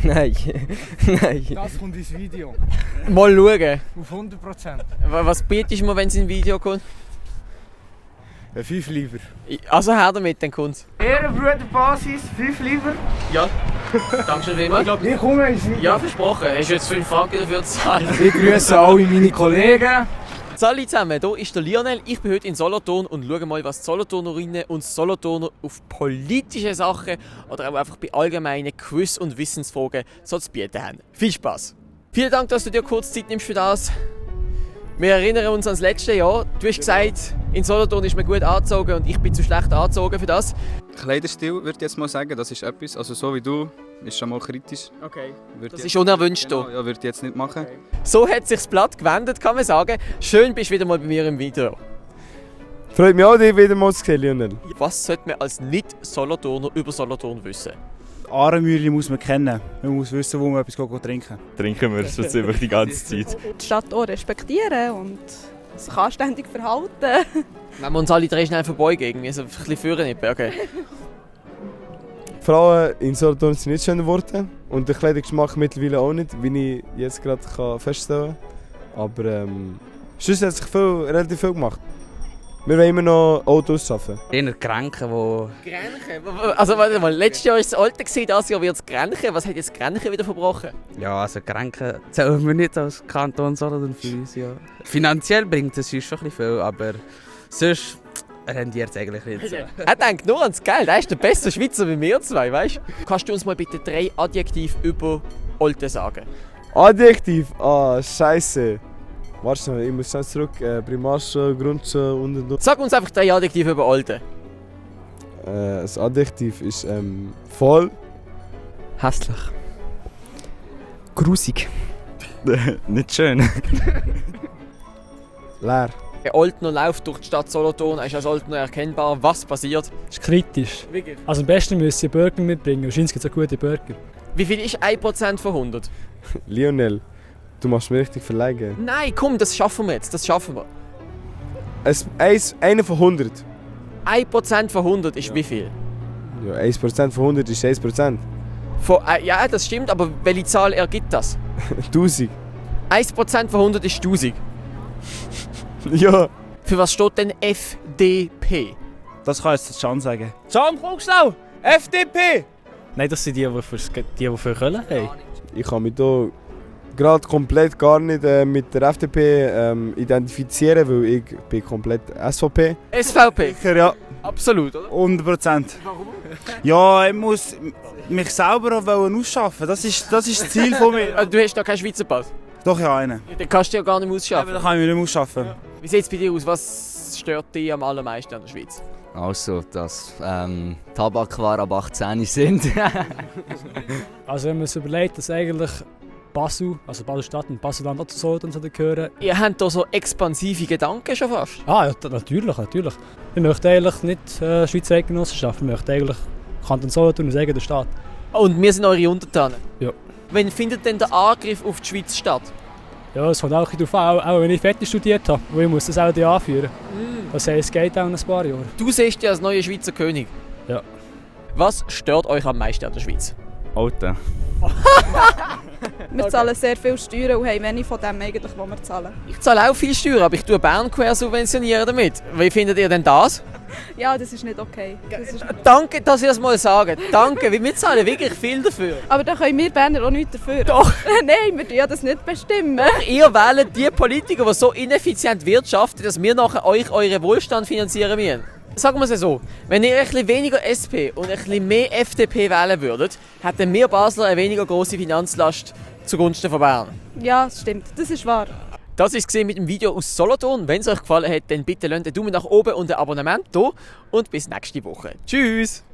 Nein. Nein. Das kommt ins Video. Mal schauen. Auf 100%. Was bietest du mir, wenn es in ein Video kommt? 5 lieber. Also her damit, dann kommt's. Ehrenbruderbasis, 5 lieber. Ja. Dankeschön vielmals. Ich komme ins Video. Ja, versprochen. Hast du jetzt 5 Franken dafür gezahlt? Ich grüße alle meine Kollegen. Hallo zusammen, hier ist der Lionel. Ich bin heute in Solothurn und schaue mal, was die Solothurnerinnen und Solothurner auf politische Sachen oder auch einfach bei allgemeinen Quiz- und Wissensfragen so zu bieten haben. Viel Spaß! Vielen Dank, dass du dir kurz Zeit nimmst für das. Wir erinnern uns an das letzte Jahr. Du hast gesagt, in Solothurn ist man gut angezogen und ich bin zu schlecht angezogen für das. Kleiderstil würde ich jetzt mal sagen, das ist etwas, also so wie du, ist schon mal kritisch. Okay. Das Jetzt, ist unerwünscht genau, hier. ja, würde ich jetzt nicht machen. Okay. So hat sich das Blatt gewendet, kann man sagen. Schön, bist du wieder mal bei mir im Video. Freut mich auch, dich wieder mal zu sehen, Lionel. Was sollte man als Nicht-Solothurner über Solothurn wissen? Ahrenmühle muss man kennen. Man muss wissen, wo man etwas trinken kann. Trinken wir so ziemlich die ganze Zeit. Die Stadt auch respektieren und sich anständig verhalten. Wenn wir uns alle drei schnell vorbeigehen, also ein bisschen führen nicht, okay. Frauen in Solothurn sind nicht schöner geworden und der Kleidungsgeschmack mittlerweile auch nicht, wie ich jetzt gerade feststellen kann. Aber sonst hat sich relativ viel gemacht. Wir wollen immer noch Autos schaffen. Eher Kränken, die... Grenchen? Also warte mal, letztes Jahr war es das Alte, dieses Jahr wird es Grenchen. Was hat jetzt Grenchen wieder verbrochen? Ja, also Kränken zählen wir nicht als Kanton, sondern für uns, ja. Finanziell bringt es uns schon ein bisschen viel, aber sonst rendiert es eigentlich nicht so. Er denkt nur ans Geld, er ist der beste Schweizer wie wir zwei, weißt du? Kannst du uns mal bitte 3 Adjektive über Olten sagen? Adjektiv? Ah, scheiße. Warte mal, ich muss schnell zurück. Primarschule, Grundschule und. Sag uns einfach 3 Adjektive über Olten. Das Adjektiv ist voll. Hässlich. Grusig. Nicht schön. Leer. Der Oltener läuft durch die Stadt Solothurn, er ist als Oltener erkennbar. Was passiert? Das ist kritisch. Wirklich? Also am besten müssen sie Burger mitbringen. Wahrscheinlich gibt es auch gute Burger. Wie viel ist 1% von 100? Lionel, du machst mich richtig verlegen. Nein, komm, das schaffen wir jetzt, das schaffen wir. Einer von 100. 1% von 100 ist wie viel? Ja, 1% von 100 ist 1%. Ja, das stimmt, aber welche Zahl ergibt das? 1000. 1% von 100 ist 1000. Ja. Für was steht denn FDP? Das kann jetzt Can sagen. Can Krugslau! FDP! Nein, das sind die für Köln haben. Ich kann mich hier gerade komplett gar nicht mit der FDP identifizieren, weil ich bin komplett SVP. SVP? Sicher, ja. Absolut, oder? 100%. Warum? Ja, ich muss mich selber auch ausschaffen. Das ist das Ziel von mir. Du hast da keinen Schweizer Pass? Doch, ja, einen. Den kannst du ja gar nicht mehr Aber ausschaffen. da kann ich mich nicht ausschaffen. Wie sieht es bei dir aus? Was stört dich am allermeisten an der Schweiz? Also, dass Tabakwaren ab 18 sind. Also wenn man sich überlegt, dass eigentlich Basel, also Basel-Stadt und Basel-Land auch zu Solothurn gehören. Ihr habt hier so expansive Gedanken schon fast. Ah, ja, natürlich. Wir möchten eigentlich nicht Schweizer Eidgenossenschaft, wir möchten eigentlich Kanton Solothurn als eigener Staat. Und wir sind eure Untertanen? Ja. Wann findet denn der Angriff auf die Schweiz statt? Ja, es kommt auch darauf an, auch wenn ich fertig studiert habe, weil ich muss das auch anführen. Das heisst, es geht auch in ein paar Jahre. Du siehst dich als neuer Schweizer König. Ja. Was stört euch am meisten an der Schweiz? Alter. Wir zahlen sehr viel Steuern und haben wenig von dem eigentlich, was wir zahlen. Ich zahle auch viel Steuern, aber ich tue Bern quer subventionieren damit. Wie findet ihr denn das? Ja, das ist nicht okay. Danke, dass ihr das mal sagt. Danke, weil wir zahlen wirklich viel dafür. Aber da können wir Berner auch nichts dafür. Doch. Nein, wir tun ja das nicht bestimmen. Ihr wählt die Politiker, die so ineffizient wirtschaften, dass wir nachher euch euren Wohlstand finanzieren müssen. Sagen wir es so, wenn ihr ein bisschen weniger SP und ein bisschen mehr FDP wählen würdet, hätten wir Basler eine weniger grosse Finanzlast zugunsten von Bern. Ja, das stimmt. Das ist wahr. Das war es mit dem Video aus Solothurn. Wenn es euch gefallen hat, dann bitte lasst einen Daumen nach oben und ein Abonnement da. Und bis nächste Woche. Tschüss!